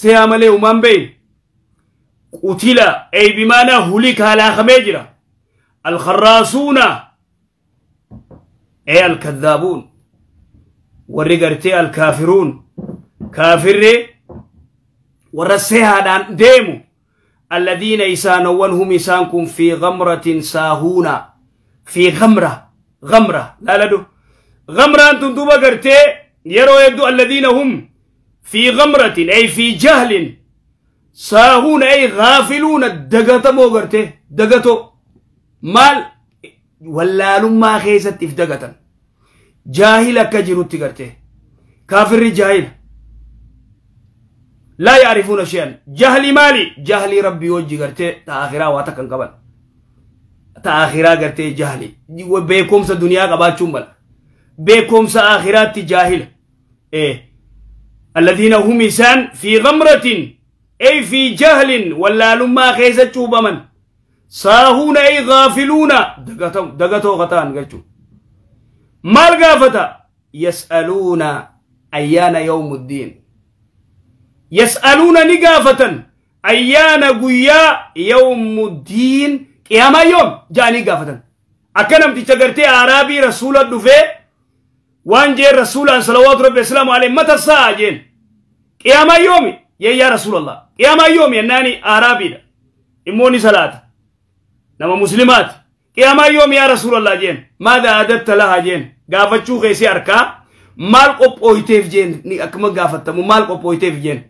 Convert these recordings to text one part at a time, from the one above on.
Sehaa malee umaan beeyne. Qutila ay bimaanaa hulika halaakamee jira. Alkharraasuuna ay alkadhaabuun warri gartee alkaafiruun kaafirri warra sehaadhaan deemu alladhiina isaanowwan hum isaan kun fi ghamratin saahuuna fi ghamra ghamra laaladu ghamraan tun duuba gartee yeroo hedduu alladhiina hum fi ghamratin ay fi jahlin saahuuna ay gaafiluuna dagatamoo gartee dagatoo maal wallaalummaa keessatti if dagatan jaahil akka jirutti gartee kaafirri jaahil laa yaarifuuna shay'an jahli maali jahli rabbii wajji gartee ta akhiraa waa takka hin qaban ta akhiraa gartee jahli beekumsa duniyaa qabaachuun mala beekumsa akhiraatti jaahila alladhiina hum isaan fi ghamratin ay fi jahlin wallaalummaa keessa cuubaman saahuuna ay gaafiluuna dagatoo qataan gachuu maal gaafata yas'aluuna ayyaana yawmuddiin yas'aluuna ni gaafatan ayyaana guyyaa yawmuddiin qiyaamaa yoom ja'anii gaafatan akka namticha gartee araabii rasuula dhufee waan jeen rasuulaan salawaatu rabbi wasalaamu alayhi mata sa'a jeen qiyaamaa yoomi yee yaa rasuulallah qiyaamaa yoomi yennaani araabiidha immoo ni salaata nama muslimaati qiyaamaa yoomi yaa rasuulallah jeen maadha adatta laha jeen gaafachuu keessi harkaa maal qophooyteef jeen ni akkuma gaafattamu maal qophooyteef jeen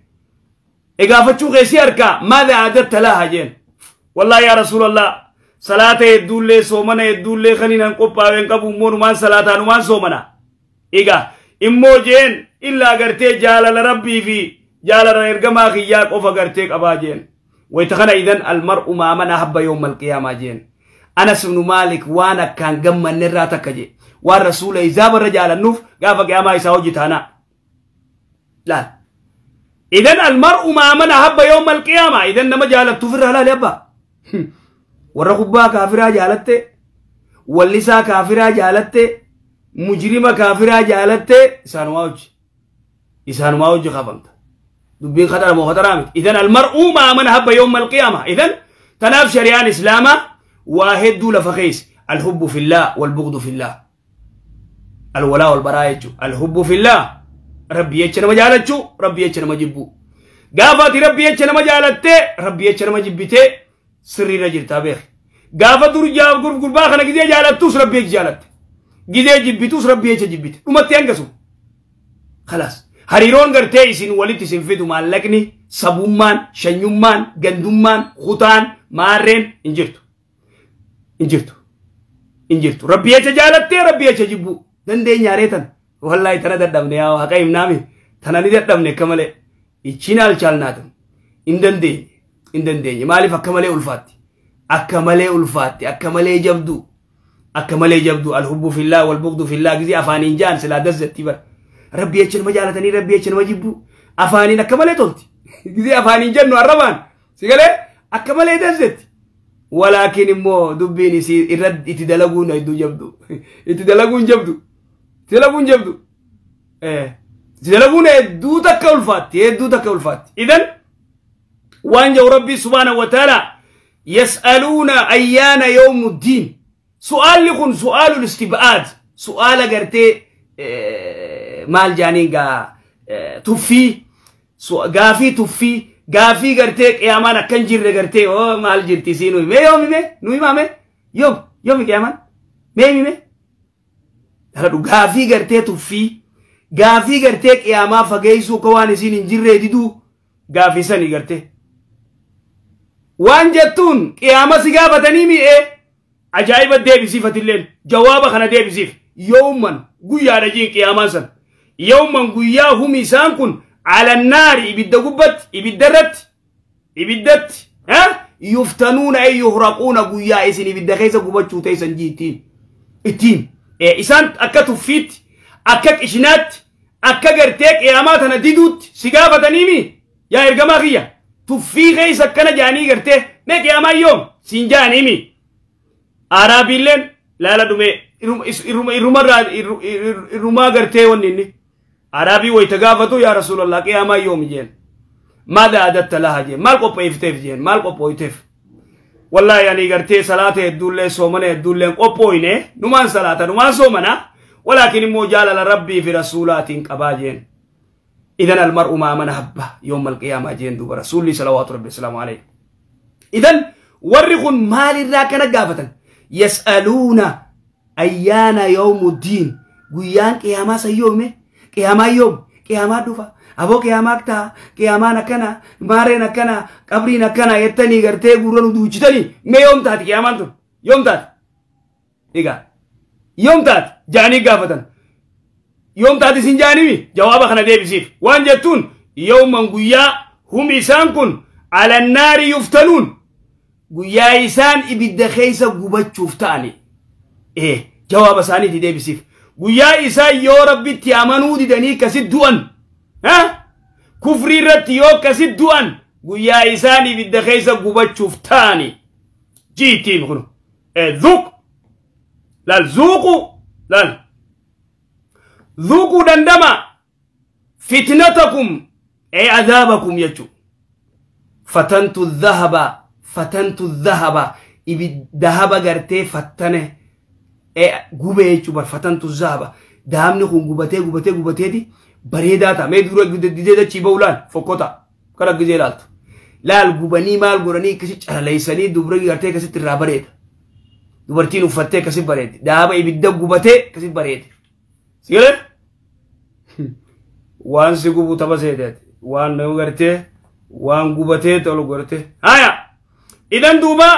e gaafachuu keessi harkaa maadha adatta laha jeen wallahi yaa rasuulallah salaata hedduullee soomana hedduullee kan hin qophaa'een qabu immoo numaan salaataa numaan soomana egaa immoo jeen illaa gartee jaalala rabbii fi jaalala ergamaa kiyyaa qofa gartee qabaa jeen ويتخنى إذن المرء ما من أحب يوم القيامة جين أنس بن مالك وانا كان قم النراتك جي والرسول إذا برجع النوف قاف قيامة يساوي جتانا لا إذن المرء ما من أحب يوم القيامة إذن نما جالت تفر لا لأبا والرخبا كافرة جالت واللسا كافرة جالت مجرمة كافرة جالت إسان واوج خافمت دبين خطر مو خطر عمت. إذن المرء ما من أحب يوم القيامة إذن تناف شريان إسلامه واحد دول فخيس الحب في الله والبغض في الله الولاء والبراء الحب في الله ربي يجنا مجالتشو ربي يجنا مجبو قافاتي ربي يجنا مجالته ربي يجنا مجبته سري رجل تابيخ قافة رجال قرب قربا خنا كذي جالتوس ربي يجالت كذي جبتوس ربي يجبت وما تيانقصو خلاص hariiroon gartee isin walitti isin fidu maallaqni sabummaan shanyummaan gandummaan kutaan maarreen hin jirtu hin jirtu hin jirtu rabbi jecha jaalattee rabbi jecha jibbu dandeenya reetan wallahi tana dadhabne yaa haqa himnaami tana ni dadhabne akka malee ichiin alchaalnaatum hin dandeenye hin dandeenye maaliif akka malee ulfaatti akka malee ulfaatti akka malee jabdu akka malee jabdu alhubbu fillah walbughdu fillah gizee afaaniin jaan silaa dazzatti bara rabbi jecha nama jaalatanii rabbi jecha nama jibbu afaaniin akka malee tolti gizee afaaniin jennu arrabaan si galee akka malee dansetti walaakin immoo dubbiin isii irra itti dalaguun hedduu jabdu itti dalaguun jabdu itti dalaguun jabdu itti dalaguun hedduu takka ulfaatti hedduu takka ulfaatti idan waan jedhu rabbi subhaanahu wa ta'ala yas'aluuna ayyaana yawmuddiin su'aalli kun su'aalul istib'aad su'aala gartee maal jaaniin gaa tuffii gaafii tuffii gaafii gartee qiyaamaan akkan jirre gartee oo maal jirti sii nuyi mee yoomi mee nu himaa mee yoom yoomi qiyaamaan mee himi mee dhaladhu gaafii gartee tuffii gaafii gartee qiyaamaa fageessuu akka waan isiin hin jirree diduu gaafii sanii gartee waan jettuun qiyaama si gaafatanii mi'ee ajaa'iba deebisiifatilleen jawaaba kana deebisiif yooman guyyaadha jiin qiyaamaan san yooman guyyaa humi isaan kun alannaari ibidda gubbatti ibiddarratti ibiddatti yuftanuuna ay yuhraquuna guyyaa isin ibidda keessa gubachuu teessan jiittiin ittiin isaan akka tuffiitti akka qishinaatti akka gartee qiyaamaa tana diduutti si gaafataniimi yaa ergamaa kiyya tuffii keessa akkana jaanii gartee mee qiyaamaa yoom siin jaaniimi araabiilleen laala dhume irrumaa gartee wanni inni araabii wayta gaafatu yaa rasuulallah qiyaamaa yoomi jeen Maadha adatta laha jeen maal qopheeffteef jeen maal qophooyteef. Wallaahi ani gartee salaata hedduullee soomana hedduullee qophooyne numaan salaata numaan soomana walaakin immoo jaalala rabbii fi rasuulaatiin qabaa jeen. Idan almar'u maa man habba yooma alqiyaamaa jeen duuba rasuulli salawaatu rabbi salaamu alayhi. Idan warri kun maalirraa kana gaafatan yas'aluuna ayyaana yawmuddiin guyyaan qiyaamaa san yoome qiyaamaa yoom qiyaamaa dhufa aboo qiyaamaa ta'a qiyaamaan akkana maareen akkana qabriin akkana jettanii gartee gurra nu duuchitanii mee yoom taati qiyaamaan tun yoom taati egaa yoom taati jaanii gaafatan yoom taati isin jaanimi jawaaba kana deebisiif waan jettuun yooman guyyaa hum isaan kun alannaari yuftanuun guyyaa isaan ibidda keessa gubachuuf ta'ani jawaaba isaaniiti deebisiif guyyaa isaan yoo rabbitti amanuu didanii kasit du'an kufrii irratti yoo kasit du'an guyyaa isaan ibidda keessa gubachuuf ta'ani jiitiin kun zuuq laal zuuqu laal zuuquu dandama fitnatakum ay adaabakum jechuu fatantu dhahaba fatantu dhahaba dahaba gartee fattane gubee jechuu bar fatantu dhahaba dahabni kun gubatee gubatee gubateeti bareedaa ta'a mee dura didee dachii ba'u laal fokkota kana gizee laaltu laal gubanii maal godhanii akkasi calaleessanii dubra gartee akkasitti irraa bareeda dubartiin uffattee akkasi bareedi dahaba ibidda gubatee akkasi bareedi sigalee waan si gubu tapha seeteeti waan nama gartee waan gubatee tolu gartee haya idan duuba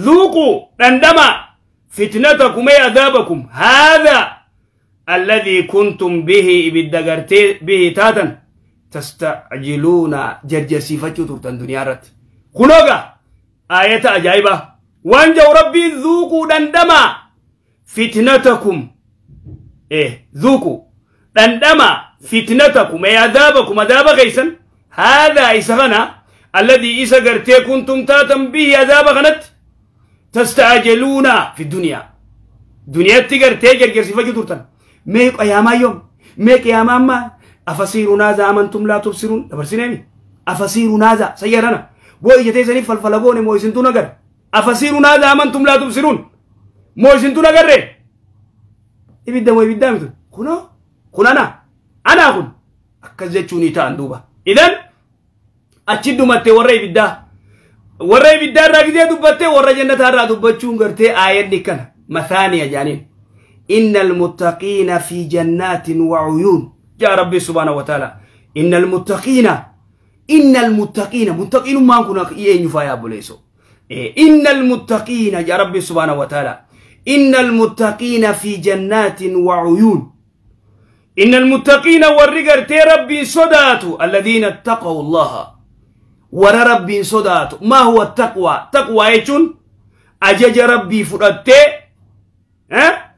zuuquu dhandhama fitnatakum ay adaabakum haadha alladhii kuntum bihi ibidda gartee bihi taatan tastacjiluuna jarjarsiifachuu turtan duniyaa irratti kunooga aayata ajaa'ibaa waan jau rabbiin zuuquu dhandhama fitnatakum zuuquu dhandhama fitnatakum ay adaabakum adaaba keeysan haadha isa kana alladhii isa gartee kuntum taatan bihi adaaba kanatti tastacjiluuna fi duniyaa duniyaatti gartee jarjarsiifachuu turtan mee qiyaamaa yoom mee qiyaamaa ammaa afasiiru naaza amantum laa tubsiruun dabarsineemi afasiiru naaza sayyarana boo ija teessaniif falfala goone moo isintuu nagar afasiiru naaza amantum laa tubsiruun moo isintuu nagarre ibidda moo ibiddaa mitu kunoo kun ana anaa kun akkas jechuun ta'an duuba idan achi dhumatte warra ibiddaa warra ibiddaa irraa gizee dubbatte warra jannataa irraa dubbachuun gartee aayanni kana mathaaniya jaaniin إن المتقين في جنات وعيون يا ربي سبحانه وتعالى إن المتقين إن المتقين متقين ما كنا ينفع يا بوليسو إن المتقين يا ربي سبحانه وتعالى إن المتقين في جنات وعيون إن المتقين والرجال ربي صداتو الذين اتقوا الله ور ربي صداتو ما هو التقوى تقوى يجون أجج ربي فرأتي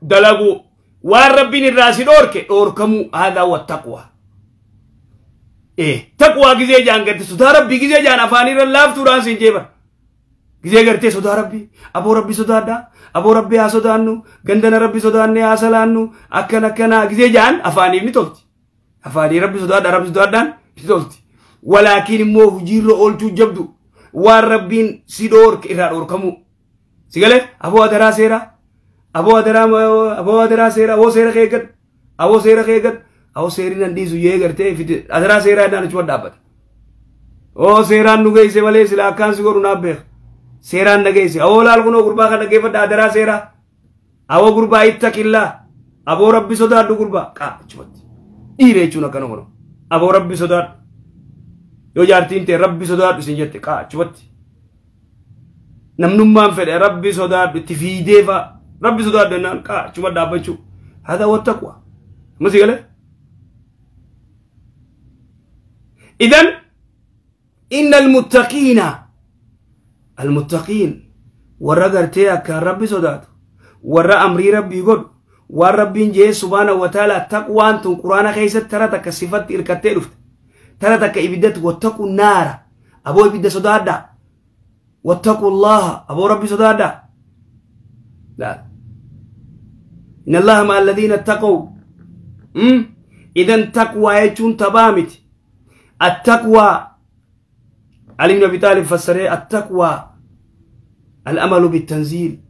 دلقوا والربين الراسي دورك دوركمو هذا هو التقوى تقوى غزي جان قرتي سودا ربي غزي جان افاني رلاف توران سنجيبر غزي قرتي سودا ربي ابو ربي سودا دا ابو ربي اسودانو غندنا ربي سوداني اسلانو اكنا كنا غزي جان افاني ني تولتي افاني ربي سودا دا ربي سودا دان تولتي ولكن مو هجيرو اولتو جبدو والربين سيدورك ارا دوركمو سيغله ابو ادرا سيرا aboo adaraa seera aboo seera keeggad aboo seera keeggad aboo seeriin an dhiisu yee gartee adaraa seeraa innaan achuma dhaabbata. Oo seeraan nu geesse malee sila akkaan si godhu naaf beeka. Seeraan na geesse aboo laal kunoo gurbaa kana dhaggeeffadha adaraa seeraa aboo gurbaa ittaqillaa aboo rabbi sodaadhu gurbaa qaa achumatti dhiira jechuun akkana godhu aboo rabbi sodaadhu yoo jaartiin ta'e rabbi sodaadhu isin jette qaa achumatti namnummaan fedhe rabbi sodaadhu itti fiidee fa'a. ربي سداد دنان قا شو بدي أبچو هذا هو التقوى مسيقله إذن إن المتقين المتقين ورا غرتي كان ربي سداد ورا أمري ربي يقول وربي جي سبحانه وتعالى تقوى أنتم قرآن خيسة ترى تك صفات إركتيرفت ترى تك إبدت واتقوا النار أبو إبدت سداد واتقوا الله أبو ربي سداد لا إن الله مع الذين اتقوا إذن تقوى يجون تبامت التقوى علي بن أبي طالب فسره التقوى الأمل بالتنزيل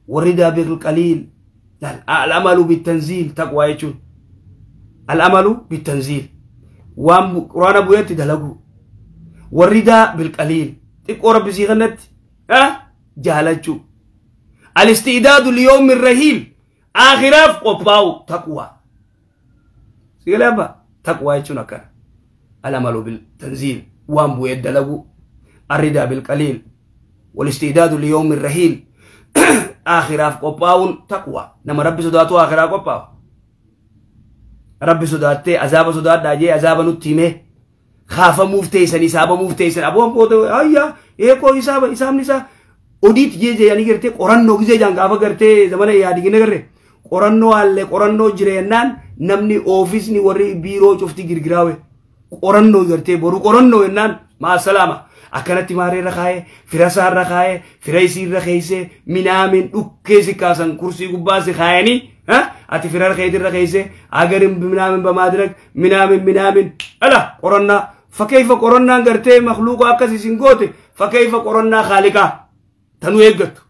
والرضا بالقليل. الأمل بالتنزيل تقوى يجون الأمل بالتنزيل وام قرآن أبو يتدلقوا والرضا بالقليل تقوى ربي سيغنت جهلتشو الاستعداد ليوم الرحيل آخراف قباو تقوى سيغلابا تقوى يجون أكا الأمل بالتنزيل وام بو يدلقوا الرضا بالقليل والاستعداد ليوم الرحيل آخراف قباو تقوى نما ربي صداتو آخراف قباو ربي صداتي عذاب صدات داجي عذاب نتيمه خاف موفتيسن حساب موفتيسن ابو بوتو ايا ايكو حساب حساب نسا اوديت جي جي يعني غرتي قرانو غيزي جان غافا غرتي زمن يا دي نغره قرانو alle qorannoo jireennan namni oofisni warri biiroo cufti girgiraawe qorannoo gartee boru qorannoo jennaan maa salaama akkanatti maareerra kaayee fira isaarra kaayee fira isiirra keeyse minaamin dhukkee si kaasan kursii gubbaa si kaayanii ati fira keetirra keeyse agarin minaamin bamaadirag minaamin minaamin ala qorannaa fakkeeyfa qorannaan gartee makluuqa akkas isin goote fakkeeyfa qorannaa khaaliqaa tanuu eeggattu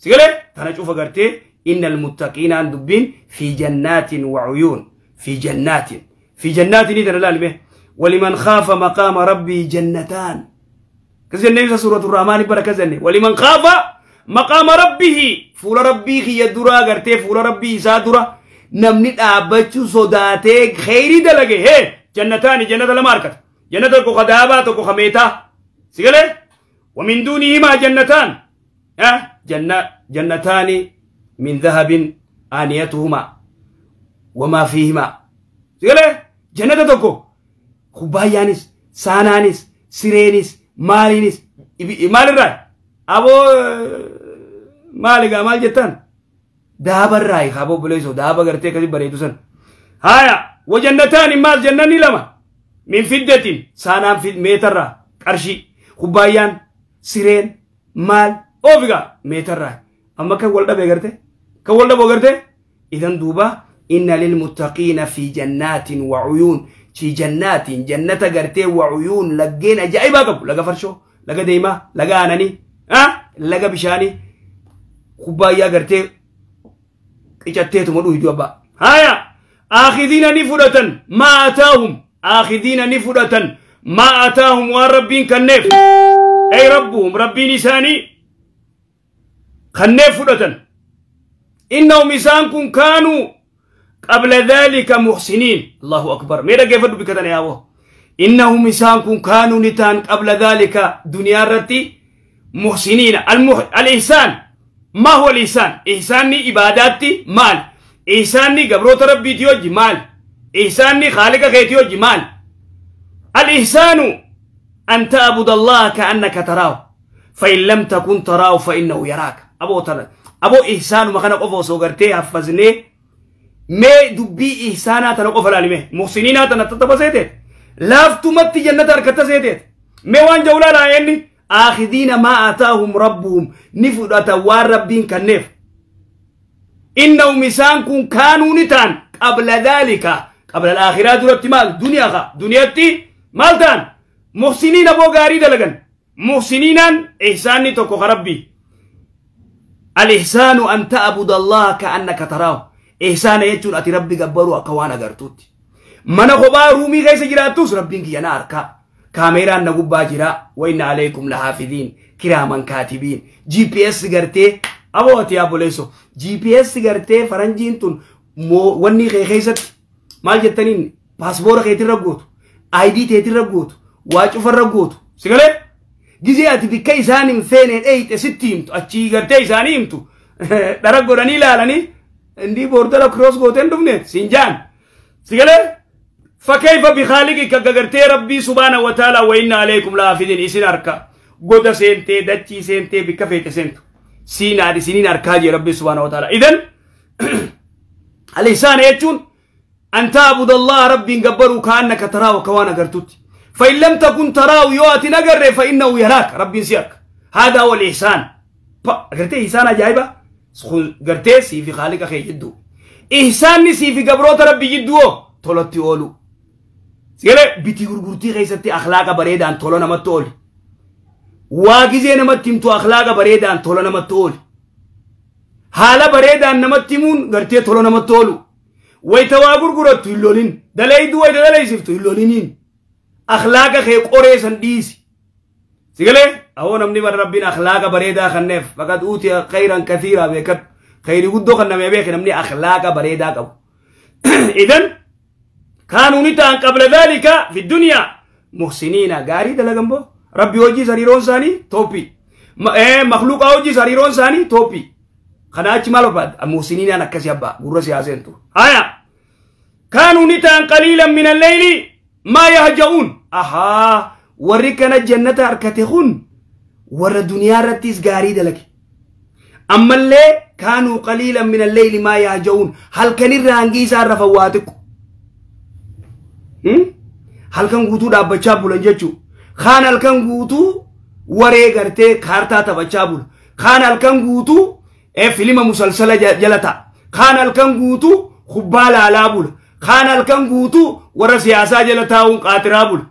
sigalee tana cufa gartee إن المتقين عن دبين في جنات وعيون في جنات في جنات ندر الألبه ولمن خاف مقام ربي جنتان كذا النبي سورة الرحمن بركة ولمن خاف مقام ربه فول ربي خي درا غرتي فول ربي سادرا نمني أبتشو صداتي خيري دلقي هي جنتان جنة الماركت جنة كو خدابا كو خميتا سيقلي ومن دونهما جنتان جنة جنتان من ذهب آنيتهما وما فيهما سيقلي جنة تكو خبايانس سانانس سيرينس مالينس مال الراي أبو مالك مال جتان دهب الراي خابو بليسو دهب غرتي كذي بريدو سن هايا وجنتان مال جنني لما من فدة سانان في متر قرشي خبايان سيرين مال أوفيغا متر راي أما كولدا بغرتي كولدا بغرتي إذن دوبا إن للمتقين في جنات وعيون في جنات جنة غرتي وعيون لقين أجايبا قبو لقى فرشو لقى ديما لقى أناني لقى بشاني خبايا غرتي إجتيتو مدو هدوبا هايا آخذين نفرة ما أتاهم آخذين نفرة ما أتاهم والربين كالنف أي ربهم ربي نساني خنفرة إنهم إسانكم كانوا قبل ذلك محسنين. الله أكبر ميرا كيف بكتنا يا أبو إنهم إسانكم كانوا نتان قبل ذلك دنيا رتي محسنين. الإحسان ما هو الإحسان؟ إحساني إباداتي مال، إحساني قبروت ربي تيوجي مال، إحساني خالق خيتيوجي مال. الإحسان أن تعبد الله كأنك تراه فإن لم تكن تراه فإنه يراك. أبو ترى أبو إحسان ما كان قفو سوغرتي حفظني مي دبي إحسانا تنقف العلمي محسنين تنتتبسيتت لافتمت جنة أركتسيتت مي وان جولا لا يعني آخذين ما آتاهم ربهم نفرة والربين كالنف إنهم إسانكم كانوا نتان قبل ذلك قبل الآخرة درت مال دنيا خا دنياتي مالتان محسنين أبو غاري دلغن محسنين إحساني تكو ربي. الإحسان أن تعبد الله كأنك تراه. إحسان يجون أتي ربي قبرو أكوانا قرتوت من خبا رومي غيس جراتوس ربي ينا أركا كاميرا نقبا جرا وإن عليكم لحافظين كراما كاتبين. جي بي اس قرتي أبو أتي أبو ليسو جي بي اس قرتي فرنجين تون وني خيخيست مال جتنين باسبور خيتي رقوت اي دي تيتي رقوت واجف الرقوت سيقالي جزي أتي بكي سانم ثاني ايت ستيمتو أتشي قرتي سانيمتو درقو راني لالاني اندي بوردلا كروس غوتين دمنت سنجان سيقالي فكيف بخالقك قرتي ربي سبحانه وتعالى وإن عليكم لحافظين. إسين أركا غوتا سنتي دتشي سنتي بكفيت سنتو سينا دي سنين أركاجي ربي سبحانه وتعالى. إذن الإحسان يجون أن تعبد الله ربي قبرو كأنك تراه كوانا قرتوت فإن لم تكن تراه يواتي نقر فإنه يراك ربي سيرك. هذا هو الإحسان. قرتي إحسان عجائبة قرتي سي في خالق أخي جدو إحسان سي في قبروت ربي جدو تولتي أولو Sigale bitii gurgurtii keessatti akhlaaqa bareedaan tola namatti ooli. Waa gizee namatti himtu akhlaaqa bareedaan tola namatti ooli. Haala bareedaan namatti himuun gartee tola namatti oolu. Wayita waa gurgurattu hin lolin. Dalayduu wayita dalaysiftu hin loliniin. Akhlaaqa kee qoree san dhiisi. Sigale awoo namni bara rabbiin akhlaaqa bareedaa kanneef faqad uutiya khayran kathiiraa beekadhu. Khayri guddoo kan namee beeke namni akhlaaqa bareedaa qabu. Idan kaanuu ni ta'an qabla dhaalika fi dunyaa muhsiniina gaarii dalagan boo rabbi hojii hariiroon isaanii tooppi. Makhluuqaa hojii hariiroon isaanii tooppi. Kana achi maal barbaadda? Muhsiniinaan akkasii abbaa gurra siyaaseentu. Haya kaanuu ni ta'an qaliilan min alleyli maa yahja'uun. Ahaa warri kana jannata harkate kun warra duniyaa irrattis gaarii dalage. Ammallee kaanuu qaliilan min alleyli maa yahja'uun halkanirraa hangi isaan rafan waa xiqqo. Halkan guutuu dhaabbachaa bulan jechuu. Kaan halkan guutuu waree gartee kaartaa taphachaa bula. Kaan halkan guutuu filima musalsala jala ta'a. Kaan halkan guutuu kubbaa laalaa bula. Kaan halkan guutuu warra siyaasaa jala taa'uun qaatiraa bula.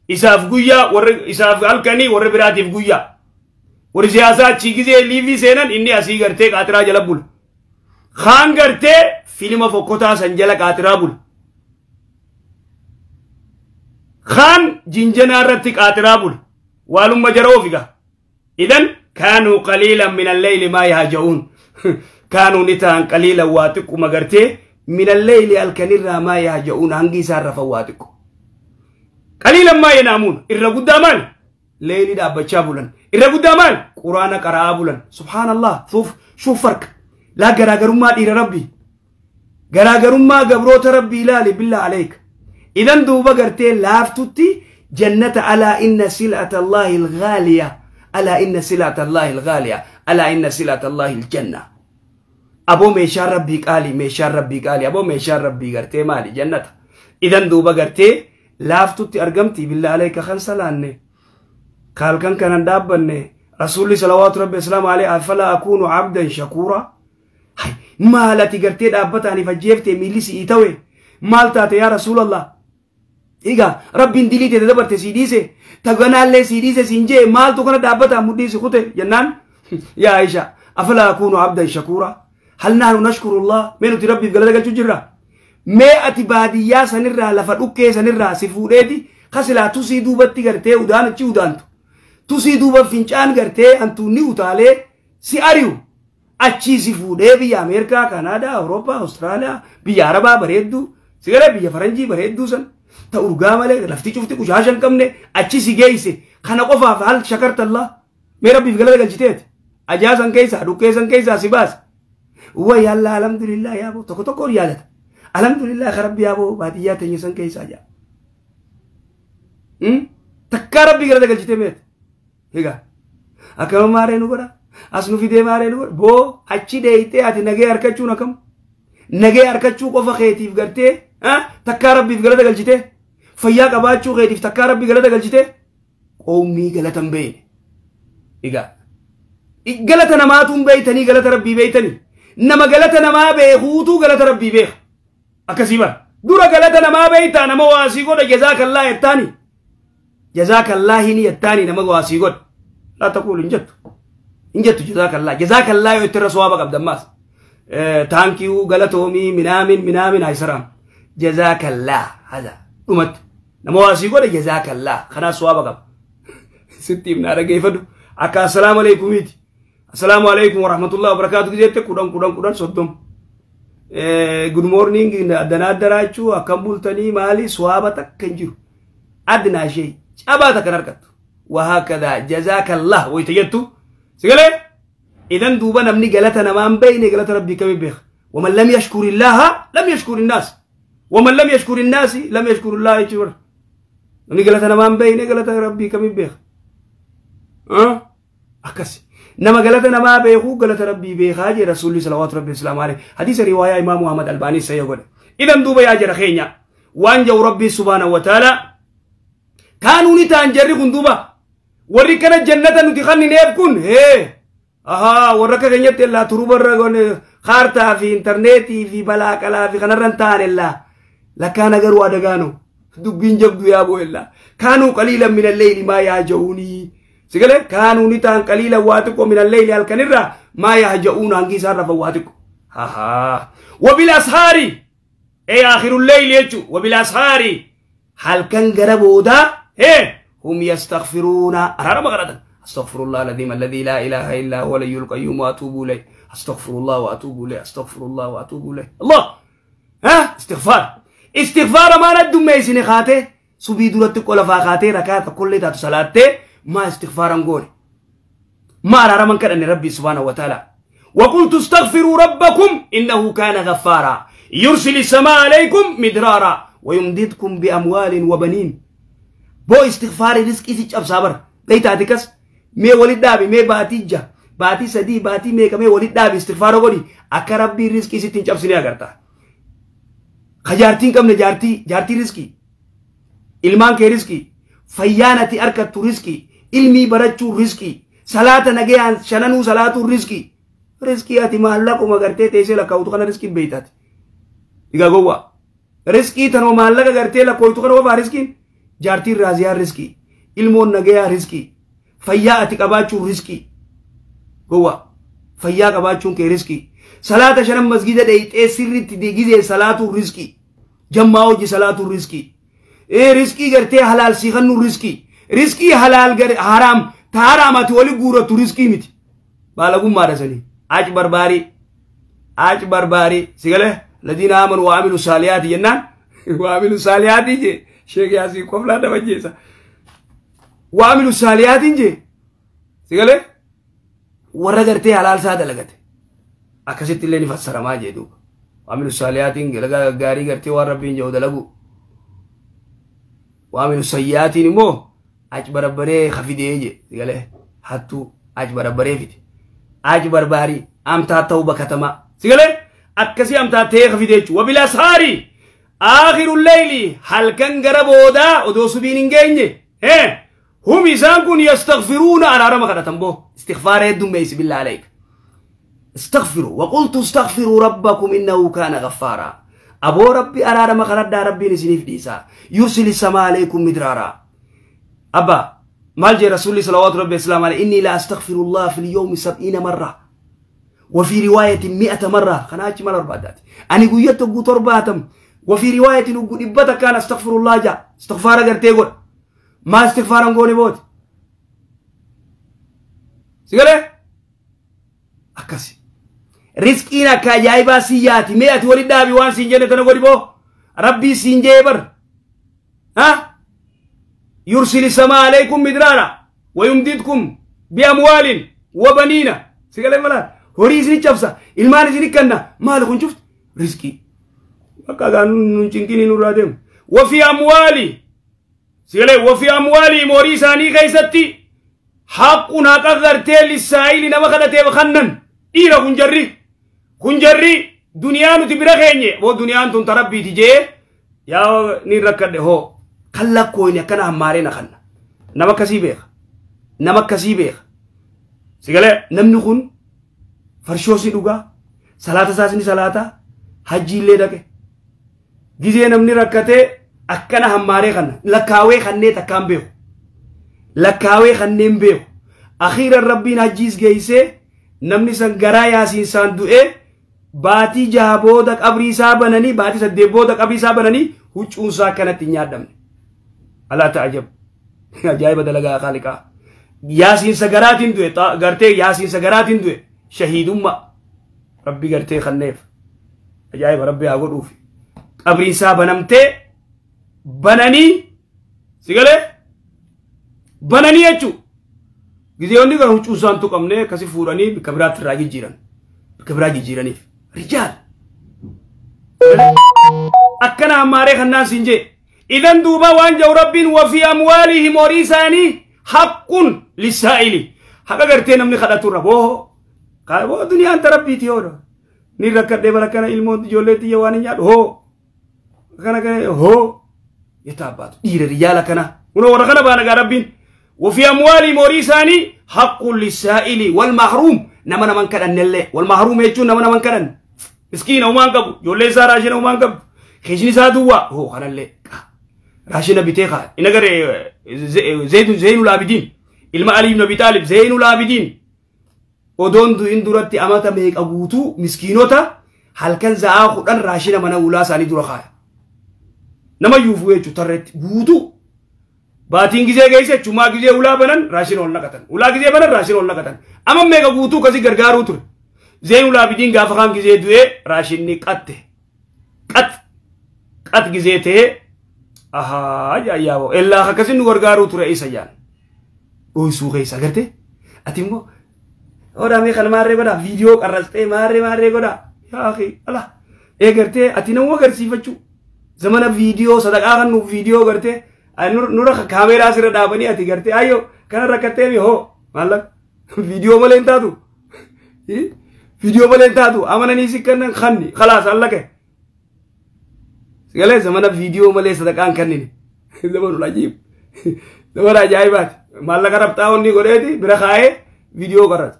Isaaf guyyaa warra isaaf halkanii warra biraatiif guyyaa. Warri siyaasaa achii gizee liivii seenan inni asii gartee qaatiraa jala bula. Kaan gartee filima fokkotaa san jala qaatiraa bula. Kaan jinjanaa irratti qaatiraa bula. Waalumma jara ofiga. Idan kaanuu qaliilan min alleyli maa yahja'uun. Kaanuu ni ta'an qaliilan waa xiqquma gartee min alleyli halkanirraa maa yahja'uun hangi isaan rafan waa xiqqo. Qaliilan maa yanaamuun irra guddaa maal? Leeyli dhaabbachaa bulan. Irra guddaa maal? Quraana qara'aa bulan. Subhaanallah. Shuuf farqa. Laa garaagarummaa dhiira rabbii. Garaagarummaa gabroota rabbii ilaali billaa aleeka. Idan duuba gartee laaftutti jannata alaa inna sil'ata Allaahi alghaaliya. Alaa inna sil'ata Allaahi alghaaliya. Alaa inna sil'ata Allaahi aljanna. Aboo meeshaan rabbii qaali meeshaan rabbii qaali aboo meeshaan rabbii gartee maali jannata. Idan duuba gartee laaftutti argamti billaa aleeka kan salaanne. Kaalkan kanan dhaabbanne rasuulli salawaatu rabbi islaamu alayhi afalaa akuunu abdan shakuura. Maal ati gartee dhaabbataaniif ajjeeftee miilli si'ii ta'e maal taate yaa rasuulallah. Egaa rabbiin dilii teete dabarte sii dhiise taganaallee sii dhiise siin jee maaltu kana dhaabbataan mudhii si kute jennaan yaa Aisha afalaa akuunu abdan shakuura hal nahnu nashkurullah mee nuti rabbiif galata galchuu jirra mee ati baadiyyaa sanirraa lafa dhukkee sanirraa si fuudheeti kasilaa tusii duubatti gartee udaan achi udaantu tusii duuba fincaan gartee hantuunni utaalee si ari'u achii si fuudhee biyya Ameerikaa, Kanaadaa, Awurooppaa, Awustiraaliyaa, biyya Arabaa bareedduu si gara biyya Faranjii bareedduu san ta urgaa malee lafti cufti qushaasha hin qabne achi si geeyse kana qofaaf hal shakartallaa mee rabbiif galata galchiteeti ajaa san keessaa dhukkee san keessaa si baase way alla alhamdulillah yaaboo tokko tokkoon yaadata alhamdulillah ka rabbi yaaboo baadiyyaa teenya san keessaa jaa takkaa rabbii galata galchitee meeti egaa akkama maaree nu godha as nu fidee maaree nu godha boo achi deeyitee ati nagee harkachuun akkam nagee harkachuu qofa keetiif gartee takkaa rabbiif galata galchitee fayyaa qabaachuu keetiif takkaa rabbii galata galchitee qoomii galata hin beekne. Egaa galata namaatu hin beeytanii galata rabbii beeytanii nama galata namaa beekuutu galata rabbii beeka. Akkasii bara dura galata namaa beeytaa nama waasii godha jazaakallaa jettaani jazaakallaa ni jettaani nama waasii godha laa taquulu hin jettu hin jettu jazaakallaa jazaakallaa yoo itti irra sowaaba qabda ammaas taankiyuu galatoomii minaamin minaamin haysaraam jazaakallaa haza dhumatti nama waasii godha jazaakallaa kanaas sowaaba qaba sitti himnaa dhageeffadhu akka assalaamu aleykumiiti assalaamu aleykum warahmatullahi wabarakaatu jette 10 10 10 30 good morning addanaa addaraachuu akkam bultanii maali sowaaba takka hin jiru adnaa ishee cabaa takkan argattu wahaakadhaa jazaakallah wayita jettu sigalee idan duuba namni galata namaa hin beeyne galata rabbii kamii beeka waman lam yashkur illaaha lam yashkur innaas waman lam yashkur innaasi lam yashkur illaaha jechuudha namni galata namaa hin beeyne galata rabbii kamii beeka akkas nama galata namaa beekuu galata rabbii beekaa jee rasuulli salawaatu rabbi islaamu alayhi hadiisa riwaayaa imaam Muhammad Albaanii sayya godhe idan duuba yaa jara keenya waan jau rabbii subhaanahu wa ta'ala kaanuu ni ta'an jarri kun duuba warri kana jannata nuti kannineef kun hee ahaa warra akka keenyatti illaa turubarra kaartaa fi intarneetii fi balaa qalaa fi kanarra hin taane illaa lakkaana garuu adagaano Dubbiin jabdu yaa boo'ella. Kaanuu qaliilan min alleyli maa yahja'uuni. Sigale kaanuu ni ta'an qaliilan waa xiqqoo min alleyli halkanirraa maa yahja'uun hangi isaan rafan waa xiqqoo. Hahaa. Wabil ashaari. Ee aakhiru leyli jechuun wabil ashaari. Halkan gara boodaa hum yastaghfiruuna araarama kadhatan. Astaghfirullah alazim alladhi laa ilaaha illaa huwa al-hayyul qayyum wa atuubu ilayh. Astaghfirullah wa atuubu ilayh. Astaghfirullah wa atuubu ilayh. Allah. Ha? Istighfar. Istighfara maal addummeessine kaatee subii duratti qola faa kaatee rakaa tokkollee taatu salaattee maa istighfaaran goone. Ma araaraman kadhanne Rabbi subhaanahu wa ta'ala. وقلت استغفروا ربكم إنه كان غفارا يرسل السماء عليكم مدرارا ويمددكم بأموال وبنين. بو استغفار رزق إسي أبصابر بيتاتكس مي ولد دابي مي باتيجا باتي سدي باتي مي كمي ولد دابي استغفار غوري أكا ربي رزق إسي تنچ أبسني أغرتا خجارتين كم نجارتي جارتي رزقي إلمان كي رزقي فيانتي أركت رزقي علمي برچو رزقي صلاة نجيان شننو صلاة رزقي رزقي أتي مالك وما قرتي تيسي لكاوتو خنا رزقي بيتات إيقا قوة رزقي تنو مالك قرتي لكاوتو خنا وفا رزقي جارتي رازيا رزقي علمون نجيا رزقي فيا أتي قباچو رزقي قوة فيا قباچو كي رزقي صلاة شنن مسجد ديت سرت ديجي صلاة رزقي جمعو جي صلاة رزقي اي رزقي قرتي حلال سيخنو رزقي رزقي حلال حرام تحرامات ولي غورة رزقي متي بالغو مارسني آج برباري سيقاله الذين آمنوا وعملوا الصالحات جنان وعملوا الصالحات جي شيخ ياسين قفلا دبجيسا وعملوا الصالحات جي سيقاله ورغرتي حلال ساده لغته أكست اللي نفسر ما جي دوب وعملوا الصالحات لغا غاري غرتي وربين جو دلغو وعملوا السيئات مو آج بربري خفيدي جي سيقاله حتو آج بربري فيتي آج برباري أمتا توبة كتما سيقالي أكسي أمتا تيخ في ديتش وبالأسحار آخر الليل هل كان قربودا ودوسو بينين هم إسانكم يستغفرون على رمى كتنبو استغفار يدهم بيس بالله عليك استغفروا وقلت استغفروا ربكم إنه كان غفارا أبو ربي أرى رمى كرد ربي نسنف ديسا يرسل السماء عليكم مدرارا أبا مالجي رسول صلوات ربي السلام عليه إني لا أستغفر الله في اليوم 70 مرة وفي رواية 100 مرة خناج مال أربعات أنا قيت قوت أربعتم وفي رواية نقول إبتا كان استغفر الله جاء استغفار قرتي ما استغفار نقولي بوت سيقولي أكاسي رزقنا كجايبا سياتي 100 ولد دابي وان سنجنة نقولي بو ربي سنجيبر ها يرسل السماء عليكم مدرارا ويمددكم بأموال وبنين سيقال ملا هوري سني تشافسا إلمان سني كنا مالكم شفت رزقي بقى ننشنكيني نورادم وفي أموالي سيقال وفي أموالي موري ساني غيستي حقنا قدرتي للسائل نما خدتي بخنن إيرا خنجري دنيا نتبرخيني بو دنيا أنتم تربي تجي يا نيركد هو kallakkoyni akkana hammaaree na kanna nama akkasii beeka nama akkasii beeka sigalee namni kun farshoosi dhugaa salaata isaas ni salaata hajjiillee dhaqe gizee namni rakkatee akkana hammaaree kanna lakkaawee kannee takkaan beeku lakkaawee kanneen beeku akhiiran rabbiin hajjiis geessee namni san garaa yaasiinsaan du'ee baatii 6 booda qabrii isaa bananii baatii 8 booda qabrii isaa bananii huccuunsaa akkanatti hin nyaadhamne. ألا تعجب عجائب دلقا خالقا ياسين سقرات دوي قرتي ياسين سقرات دوي شهيد أمة ربي قرتي خنيف عجائب ربي أقول أوفي قبري سابا نمتي بناني سيقالي بناني يجو جزيوني قرأ هجوزان تقمني كسي فوراني بكبرات الراجي جيران بكبرات جيراني رجال أكنا أماري خنان سنجي إذن دوبا وانجو رب وفي أموالهم وريساني حق للسائل حقا قرتين من خلطة ربوه قال دنيا أنت ربي تيورو نيركت دي بركنا علمون جولتي يواني نياد هو كنا كنا هو يتابات دير رجال كنا ونو ورقنا بانا ربين وفي أموالهم وريساني حق للسائل والمحروم نما نمان كدن نلي والمحروم يجون نما نمان كدن مسكين ومان قبو جولي ساراشين ومان قبو خيشني سادوا هو خنا اللي Raashina bitee kaa. Ina garee Zeynul Abidiin. Ilma Ali ibn Abi Taalib Zeynul Abidiin. Odoon du'in duratti amata meeqa guutuu miskiinota halkan za'aa 10 raashina mana ulaa isaanii dura kaaya. Nama yuufuu jechuun tarreetti guutuu. Baatiin gizee geesse jechuun gizee ulaa banan raashina ol naqatan. Ulaa gizee banan raashina ol naqatan. Amma meeqa guutuu kasii gargaaruu ture. Zeynul Abidiin gaafa kaan gizee du'ee raashinni qatte. Qat. Qat gizee ta'ee ahaa yaa'oo ellaa akkasiin nu gargaaruu ture isa jaan. Dhoysuu keessa agartee? Ati immoo odaa mee kana maarree godhaa viidiyoo qarrastee maarree maarree godhaa yaa akhi ala eegartee ati nama agarsiifachuu zamana viidiyoo sadaqaa kan nuuf viidiyoo gartee nurra kaameeraa sirra dhaabanii ati gartee ayyoo kana rakkattee mi hoo maallaqa viidiyoo malee hin taatu viidiyoo malee hin taatu amananii si kennan kanni khalaas allaqe sigalee zamana viidiyoo malee sadaqaan kannini zamanul ajiib zamana ajaa'ibaati maallaqa rabxaa onni godheeti bira kaa'ee viidiyoo qarrata.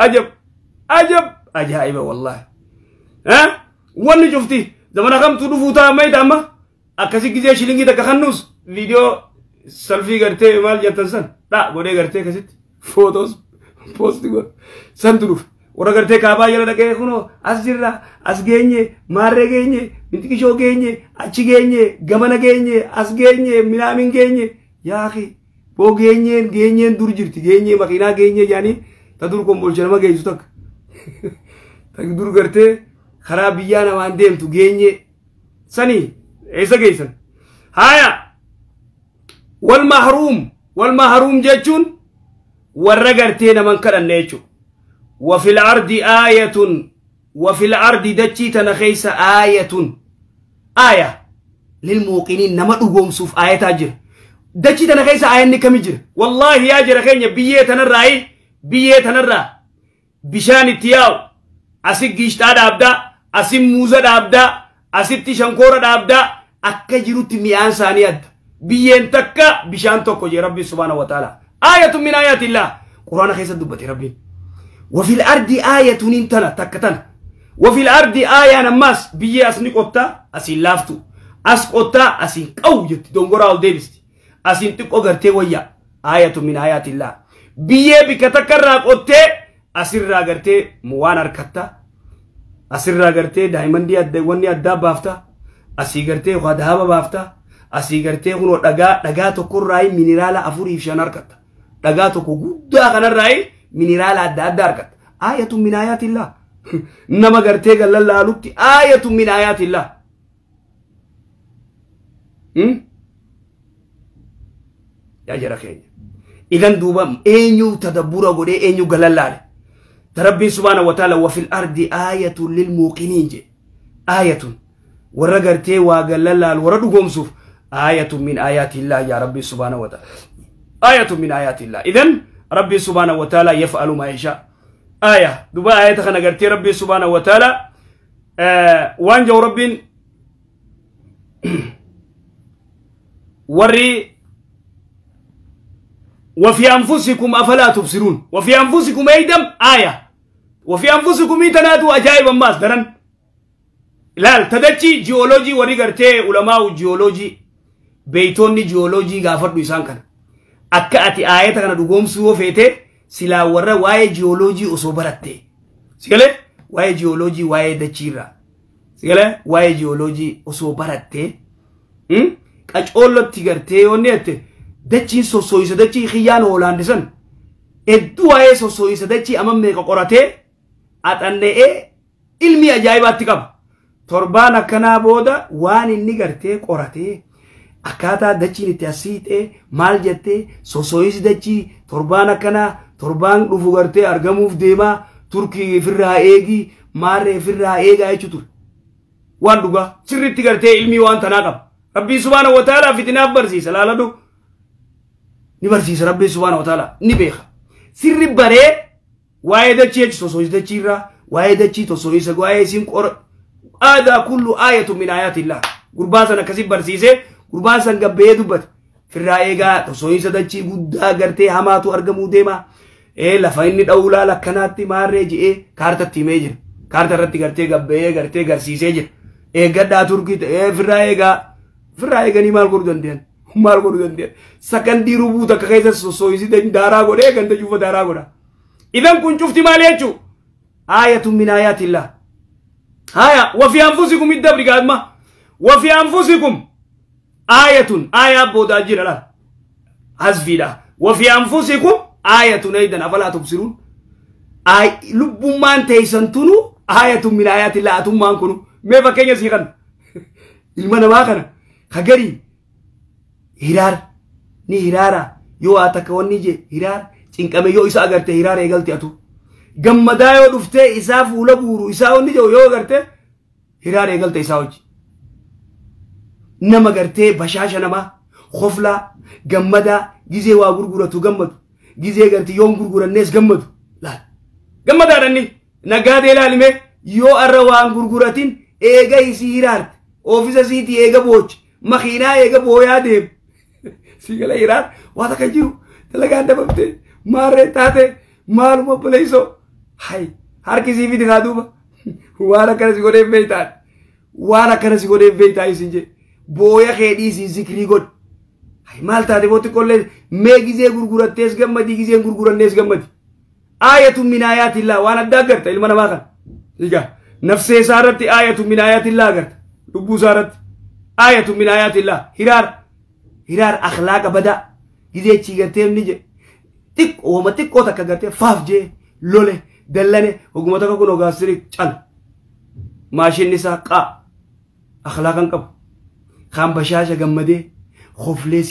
عجب عجب عجائب والله ها وني شفتي زمان كم تدفو تا ما يتاما اكسي كيزي شيلينغي تك خنوس فيديو سيلفي غرتي مال جتنسن لا غودي غرتي كسيت فوتوس بوست غور سن تدف ورا غرتي كابا يلا دكه كونو اسجرا اسغيني ماري غيني منتكيشو غيني اچي غيني غمنا غيني اسغيني مينامين غيني يا اخي بو غيني غيني دور جرتي غيني مكينا غيني يعني تدور كومبولشة ما جيزو تك تدور قرتي خراب بيانا وان ديم تجيني سني إيسا جيسن هايا والمحروم والمحروم جتون ورقرتين من كرن نيتشو وفي الأرض آية وفي الأرض دتشي تنخيس آية آية للموقنين نما دوغوم سوف آية تاجر دتشي تنخيس آية نكمجر والله يا جرخين بيه تنرأي biyyee tanarraa bishaan itti yaa'u asi giishxaa dhaabdaa asi muuza dhaabdaa asitti shankoora dhaabdaa akka jirutti mi'aan isaanii adda biyyeen takka bishaan tokko jee rabbi subhaanahu wa ta'ala aayatun min aayaatillah quraana keessa dubbate rabbiin wafil ardi aayatun hin tana takka tana wafil ardi aayaan ammaas biyyee as ni qottaa asiin laaftu as qottaa asiin qawu jetti dongoraa ol deebisti asiin xiqqoo gartee wayyaa aayatun min aayaatillah biyyee bikka takka irraa qottee asirraa gartee waan harkatta asirraa gartee daa'imandii adda wanni addaa baafta asii gartee waa dahaaba baafta asii gartee kunoo dhagaa dhagaa tokkorraa mineraala 4 fi 5 harkatta dhagaa tokko guddaa kanarraa mineraala adda addaa harkatta aayatun min aayaatillah nama gartee gallallaalutti aayatun min aayaatillah yaa jara keenya إذن دوبا أينو تدبر غوري أينو غلالال ربي سبحانه وتعالى وفي الأرض آية للموقنين جي آية ورغرتي وغلالال وردوهم سوف آية من آيات الله يا ربي سبحانه وتعالى آية من آيات الله إذن ربي سبحانه وتعالى يفعل ما يشاء آية دوبا آية خنا غرتي ربي سبحانه وتعالى وان جو ربي وري وفي أنفسكم أفلا تبصرون وفي أنفسكم أيضا آية وفي أنفسكم تنادوا أجائب الناس درن لا تدتشي جيولوجي وريغرتي علماء جيولوجي بيتوني جيولوجي غافر بيسان كان أكا أتي آية كان دوغوم سوو فيتي سلا ورا واي جيولوجي أصوبرتي سيغلي واي جيولوجي واي دتشيرا سيغلي واي جيولوجي أصوبرتي قاچولو تيغرتي ونيتي dachiin sossooyisa dachii xiyyaan hoolaandisan hedduu waa'ee sossooyisa dachii amma meeqa qoratee axanne'ee ilmi ajaa'ibaatti qaba. Torbaan akkanaa booda waan inni gartee qoratee akkaataa dachiin itti asiixee maal jettee sossooyisi dachii torbaan akkanaa torbaan dhufu gartee argamuuf deemaa Turkii ofirraa eegii maarree ofirraa eegaa jechuu ture. Waan dhugaa sirriitti gartee ilmi waan tanaa qaba. Rabbii subhaanahu wa ta'ala fitinaaf barsiisa laaladhu. Ni barsiisa rabbi subhaanahu wa ta'ala ni beeka sirri baree waa'ee dachii jechu sossooyisa dachii irraa waa'ee dachii sossooyisa waa'ee isiin qora aadaa kullu aayatu min aayaatillah gurbaa san akkasii barsiisee gurbaan san gabbee dubbate firraa eegaa sossooyisa dachii guddaa gartee hamaatu argamuu deema lafa inni dha'uu laala akkanaatti maarree ji'ee kaartatti himee jira kaarta irratti gartee gabbee gartee garsiisee jira Eeggadhaa Turkii ta'ee firraa eegaa firraa eeganii maal godhuu danda'an? Maal godhuu danda'an? Sakandii rubuu takka keessa sossooyisii daaraa godhee ganda cufa daaraa godha. Idan kun cufti maal jechuu? Aayatun min aayaatillah. Haya wafi anfusikum iddabri gaadma. Wafi anfusikum aayatun aayaa boodaa jira laal. Hasfiidha. Wafi anfusikum aayatun aydan afalaa tubsiruun. Lubbummaan teessan tunu aayatun min aayaatillah atummaan kunu. Mee fakkeenya sii kana. Ilma namaa kana kagarii hiraar ni hiraara yoo haa takka wanni je hiraar cinqame yoo isa agarte hiraar eegalte atu. Gammadaa yoo dhuftee isaa fuula buuru isaa wanni jiru yoo agarte hiraar eegalte isaa hojii. Nama gartee bashaasha namaa khoflaa gammadaa gizee waa gurguratu gammadu gizee gartee yoon gurgurannees gammadu laal. Gammadaadha inni nagaadee ilaalime yoo arra waan gurguratin eega isii hiraarte oofisa siitii eega boochi makiinaa eega booyaa deemu. Sigala hiraar waa takka jiru dalagaan dabamte maarree taate maaluma obboleessoo hay harki sii fidi haa duuba waan akkana si godheef beektaan waan akkana si godheef beektaa isin jee booya kee dhiisii zikrii godhi. Hay maal taate bootti qollee mee gizee gurgurattees gammadii gizeen gurgurannees gammadi. Aayatun min aayaatillah waan addaa agarta ilma namaa kana. Egaa nafsee isaa irratti aayatun min aayaatillah agarta lubbuu isaa irratti aayatun min aayaatillah hiraar hiraar akhlaaqa badaa gizee chii gartee ni je xiqqoo wama xiqqoo takka gartee faaf jee lole dallane oguma takka kun ogaasirii cal maashinni isaa qaa akhlaaqan qabu kaan bashaasha gammadee khoflee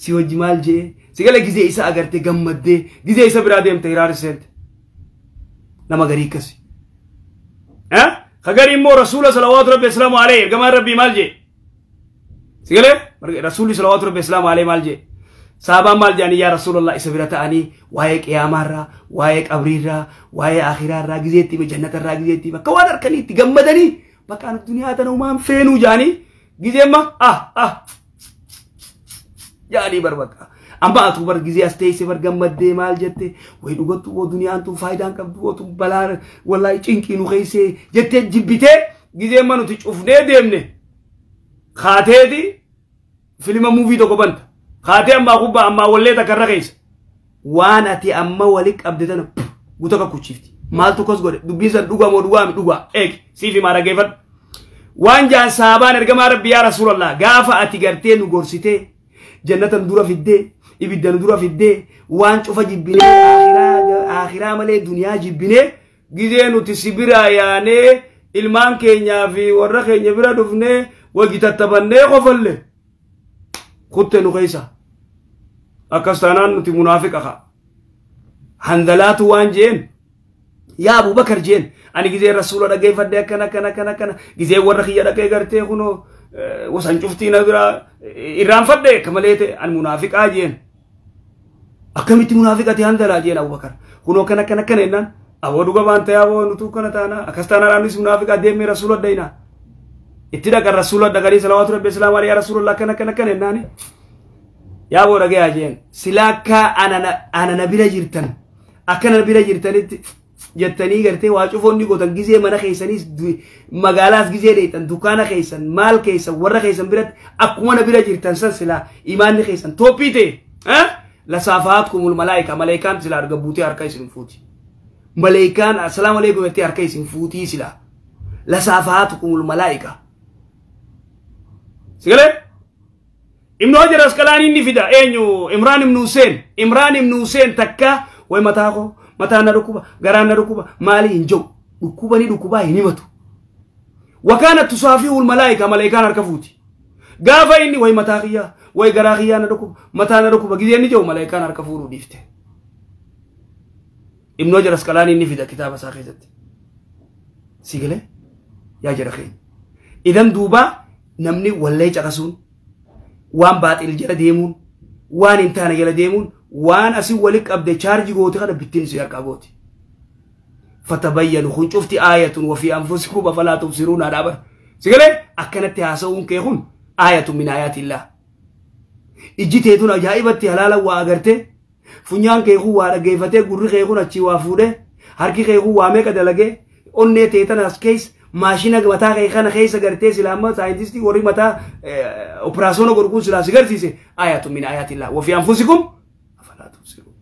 si hojji maal jee si gala gizee isa agartee gammaddee gizee isa biraa deemte hiraar seente nama garii akkasi. Ka garii immoo rasuula salawaatu rabbi islaamu alayhi ergamaan rabbii maal jee si galee rasuulli salawaatu rabbi islaamu alayhi maal jee saabaan maal jedhanii yaa rasuulallah isa bira ta'anii waa'ee qiyaamaarraa waa'ee qabriirraa waa'ee akhiraarraa gizeetti hime jannatarraa gizeetti hime akka waan harkaniitti gammadanii bakka anu duniyaa tana humaan feenuu jedhanii gizeemma ah ah jedhanii bar bakka amma atu bar gizee as teessee bar gammaddee maal jette wayi dhugattu woo duniyaan tun faayidaan qabdu woo tun balaa wallaahi cinqii nu keessee jettee jibbitee gizeemma nuti cufnee deemne kaateeti filima muuvii tokko banta. Kaatee ammaa gubbaa ammaa wallee takka irra keessa. Waan ati amma wali qabde tana guuta kakkuchiifti. Maaltu kos godhe dubbiin san dhugaa moo dhugaa mi dhugaa eegi siif himaa dhaggeeffadhu. Waan jaan saabaan ergamaa rabbi yaa rasuulallah gaafa ati gartee nu gorsitee jannata nu dura fiddee ibidda nu dura fiddee waan cufa jibbinee akhiraa malee duniyaa jibbinee gizee nuti si biraa yaanee ilmaan keenyaa fi warra keenya bira dhufnee wajji tattabannee qofalle kutte nu keessa. Akkas taanaan nuti munaafiqa kaa. Handalaatu waan jeen yaa Abubakar jeen ani gizee rasuula dhaggeeffadhe akkana akkana akkana akkana gizee warra kiyya dhaqee gartee kunoo wasan cuftii na biraa irraanfadhe akka malee ta'e ani munaafiqaa jeen. Akkamitti munaafiqa ta'e handalaa jeen Abubakar kunoo akkana akkana akkana jennaan aboo dhuga waan ta'e aboo nutuu kana taana akkas taanaan anis munaafiqaa deemee rasuula dhayinaa. Itti dhaqan rasuula dhaqanii salawaatu rabbi islaamu alayhi yaa rasuulallah akkana akkana akkana jennaani. Yaa boo dhagayaa jeen silaa akka ana na bira jirtan akka na bira jirtanitti jettanii gartee waa cufoonni gootan gizee mana keessaniis magaalaas gizee dheeytan dukkaana keessan maal keessan warra keessan biratti akkuma na bira jirtan san silaa imaanni keessan toophii ta'e lasaafaatkumul malaayika malaayikaan silaa arga buutee harka isin fuuti. Malaayikaan assalaamu alaikum jettee harka isin fuutii silaa lasaafaatkumul malaayika. Sigalee? Ibnu Hajar Asqalaanii ni fida eenyu Imraan ibnu Hussein Imraan ibnu Hussein takka way mataa koo mataa na dhukkuba garaan na dhukkuba maali hin jiru dhukkuba ni dhukkubaa hin himatu. Wakaana tusaafi'ul malaayika malaayikaan harka fuuti. Gaafa inni way mataa kiyyaa way garaa kiyyaa na dhukkuba mataa na dhukkuba gizee inni jiru malaayikaan harka fuudhuu dhiifte. Ibnu Hajar Asqalaanii ni fida kitaaba isaa keessatti. Sigalee? Yaa jara keenya. Idan duuba namni wallee caqasuun waan baaxil jala deemuun waan hin taane jala deemuun waan asii wali qabde chaarjii gooti kana bittiin si harkaa gooti. Fatabayyanu kun cufti aayatun wafii anfusikum afalaa tubsiruun haadhaa bara. Sigalee akkanatti haasa'uun kee kun aayatun min aayaatillah. Ijji teetun ajaa'ibatti halaala waa agartee funyaan kee kun waa dhaggeeffatee gurri kee kun achii waa fuudhee harki kee kun waa meeqa dalagee onnee teetan as keessa Maashina mataa kee kana keessa gartee silaa amma saayintistii warri mataa operaasyoona godhu kun silaa si garsiise. آيات من آيات الله. وفي أنفسكم أفلا تبصرون.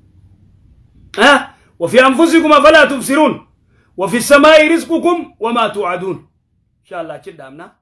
وفي أنفسكم أفلا تبصرون. وفي السماء رزقكم وما توعدون. إن شاء الله achi dhaabna.